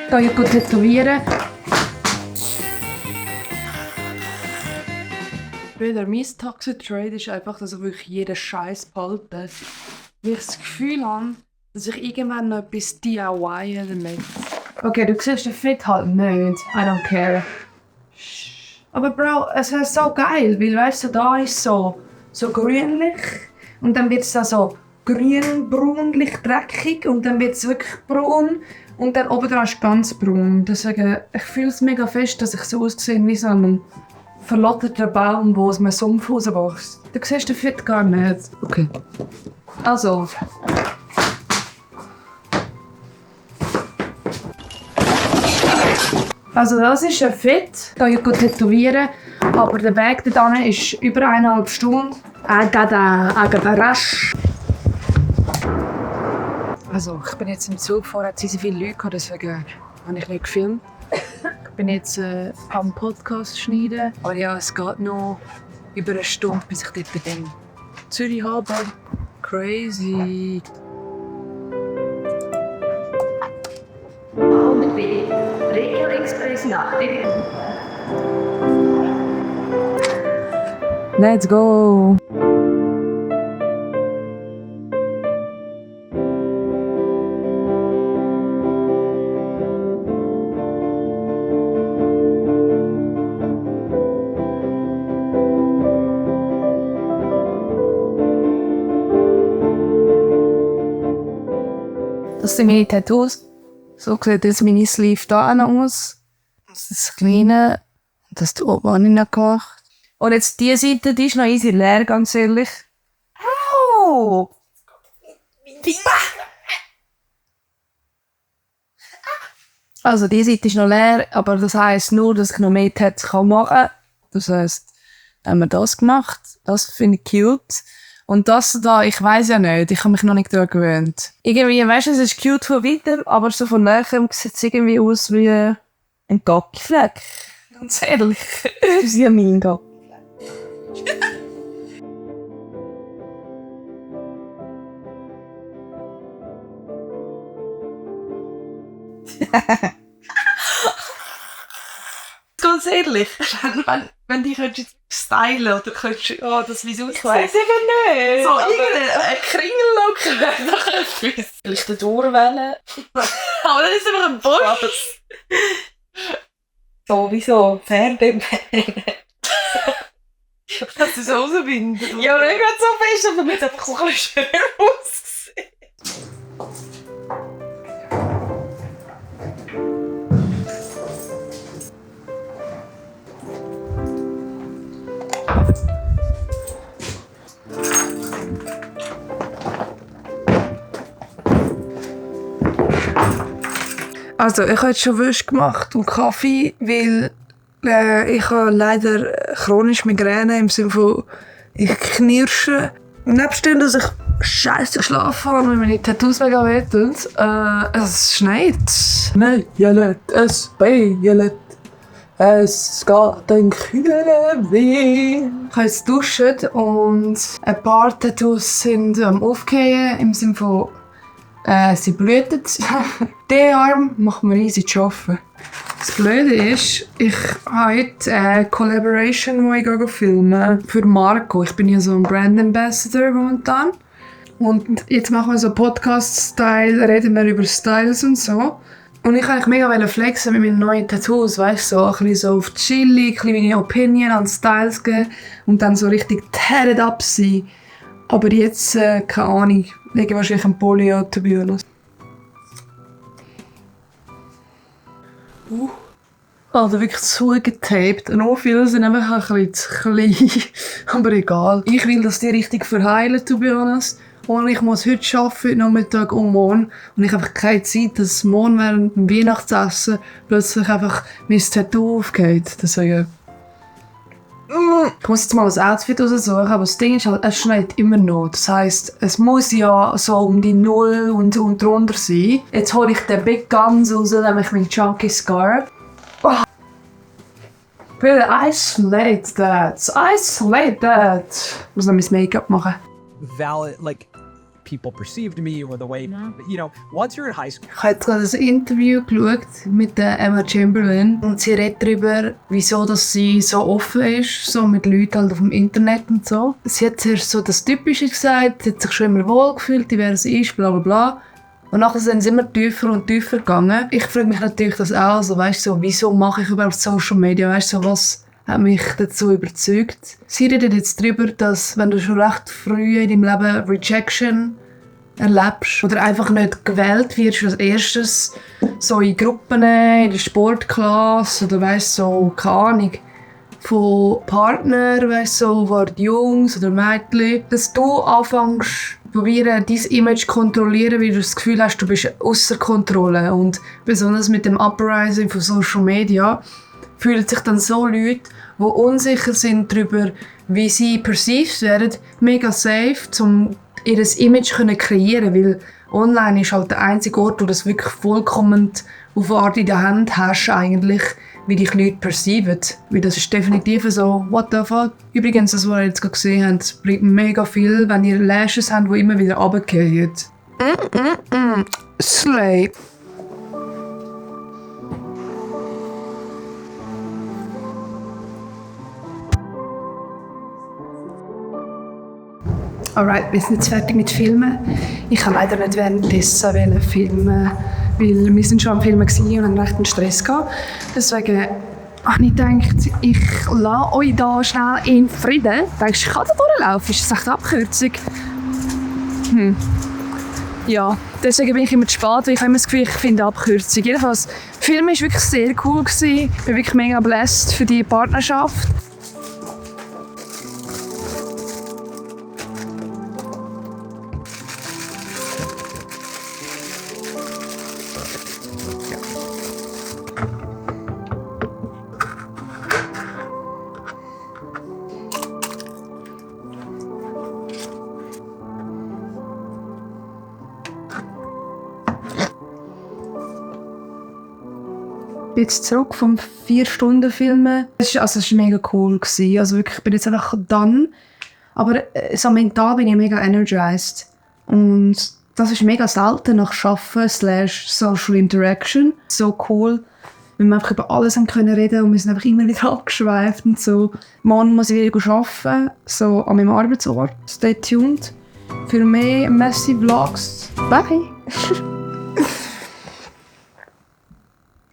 da ich tätowieren. Mein Toxic Trade ist einfach, dass ich wirklich jeden Scheiß behalte. Weil ich das Gefühl habe, dass ich irgendwann noch etwas DIY damit. Okay, du siehst den Fit halt nicht. I don't care. Aber Bro, es ist so geil, weil weißt du, da ist so grünlich und dann wird es da so grün-braunlich dreckig und dann wird es wirklich braun und dann oben dran ist ganz braun. Deswegen, ich fühle es mega fest, dass ich so aussehe wie so ein verlotterter Baum, der aus einem Sumpf rauswächst. Du siehst den Fit gar nicht. Okay. Also. Also das ist ein Fit, da ich tätowieren, aber der Weg dorthin ist über 1,5 Stunden. Ich gehe rasch. Also ich bin jetzt im Zug, vorher sind so viele Leute gehabt, deswegen habe ich nicht gefilmt. Ich bin jetzt am Podcast schneiden, aber ja, es geht noch über 1 Stunde, bis ich dort bin. Zürich habe. Crazy. Let's go! Das sind meine Tattoos. So sieht jetzt meine Sleeve da aus. Das ist das Kleine. Das da oben habe ich noch gemacht. Und jetzt diese Seite, die ist noch easy leer, ganz ehrlich. Au! Also diese Seite ist noch leer, aber das heisst nur, dass ich noch mehr Tats machen kann. Das heisst, haben wir das gemacht. Das finde ich cute. Und das da, ich weiss ja nicht, ich habe mich noch nicht daran gewöhnt. Irgendwie, weißt du, es ist cute von weitem, aber so von näher sieht es irgendwie aus wie ein Gackfleck. Ganz ehrlich. Das ist ja mein Gackfleck. Ganz ehrlich, wenn die könntest stylen oder könntest das wie so. Ich weiss eben nicht. So irgendein Kringellocke wäre doch etwas. Vielleicht eine Durwelle. Aber das ist einfach ein Busch. So wie so Pferdebeine. Dass du so rausbinden. Ja, nicht gerade so fest, aber mit der Kuchen schön aussehen. Also, ich habe jetzt schon Wäsche gemacht und Kaffee, weil ich habe leider chronisch Migräne im Sinne von, ich knirsche. Nebst dem, dass ich scheiße geschlafen habe, weil meine Tattoos mega wehtun, es schneit. Nein, es beilet. Es geht ein kühler Wind. Ich habe jetzt duschen und ein paar Tattoos sind am Aufgehen, im Sinne von, sie blühten. Den Arm macht mir easy zu arbeiten. Das Blöde ist, ich habe heute eine Collaboration, die ich filmen für Marco. Ich bin ja so ein Brand Ambassador momentan. Und jetzt machen wir so Podcast-Style, reden wir über Styles und so. Und ich wollte mega flexen mit meinen neuen Tattoos, weißt du, so ein bisschen so auf chillig, ein bisschen meine Opinion an Styles geben und dann so richtig tatted up sein. Aber jetzt, keine Ahnung, lege wahrscheinlich ein Poly an, to be honest. Also wirklich zugetaped. Und auch viele sind einfach ein bisschen zu klein. Aber egal. Ich will, dass die richtig verheilen, to be honest. Und ich muss heute arbeiten, heute Nachmittag und morgen. Und ich habe einfach keine Zeit, dass morgen während dem Weihnachtsessen plötzlich einfach mein Tattoo aufgeht. Deswegen... Ich muss jetzt mal ein Outfit raussuchen, aber das Ding ist halt, es schneit immer noch. Das heisst, es muss ja so um die 0 und drunter sein. Jetzt hole ich den Big Guns raus, nämlich meinen Chunky Scarf. Oh. Bitte, I slate that. I slate that. Ich muss noch mein Make-up machen. Valid, like, people perceived me or the way, once you're in high school. Ich habe jetzt gerade ein Interview geschaut mit der Emma Chamberlain und sie redet darüber, wieso dass sie so offen ist, so mit Leuten halt auf dem Internet und so. Sie hat zuerst so das Typische gesagt, sie hat sich schon immer wohlgefühlt, wer sie ist, bla bla bla. Und nachher sind sie immer tiefer und tiefer gegangen. Ich frage mich natürlich das auch, also, weißt, so, wieso mache ich überhaupt Social Media, weißt, so, was hat mich dazu überzeugt. Sie redet jetzt darüber, dass wenn du schon recht früh in deinem Leben Rejection erlebst oder einfach nicht gewählt wirst als erstes, so in Gruppen, in der Sportklasse oder weißt, so, keine Ahnung, von Partnern, weißt, so, war Jungs oder Mädchen, dass du anfängst, probieren, dein Image zu kontrollieren, weil du das Gefühl hast, du bist außer Kontrolle. Und besonders mit dem Uprising von Social Media fühlen sich dann so Leute, die unsicher sind darüber, wie sie perceived werden, mega safe, um ihr Image zu kreieren, weil online ist halt der einzige Ort, wo das wirklich vollkommen auf eine Art in der Hand hast, eigentlich, wie dich Leute perceiven. Weil das ist definitiv so, what the fuck. Übrigens, das, was ihr jetzt gerade gesehen habt, das bringt mega viel, wenn ihr Lashes habt, die immer wieder runterfallen. Slay. Alright, wir sind jetzt fertig mit Filmen. Ich kann leider nicht währenddessen filmen, weil wir sind schon am Filmen und haben recht einen Stress gehabt. Deswegen habe ich gedacht, ich lasse euch da schnell in Frieden. Denkst du, ich kann da durchlaufen? Ist das echt eine Abkürzung? Ja, deswegen bin ich immer zu spät, weil ich habe immer das Gefühl, ich finde Abkürzung. Jedenfalls, der Film war wirklich sehr cool. Ich bin wirklich mega blessed für die Partnerschaft. Jetzt zurück vom 4-Stunden-Filmen. Es war mega cool. Also wirklich, ich bin jetzt einfach done. Aber so mental bin ich mega energized. Und das ist mega selten nach Arbeiten/Social Interaction. So cool, weil wir einfach über alles reden können und wir sind einfach immer wieder abgeschweift und so. Morgen muss ich wieder arbeiten, so an meinem Arbeitsort. Stay tuned für mehr Messy Vlogs. Bye!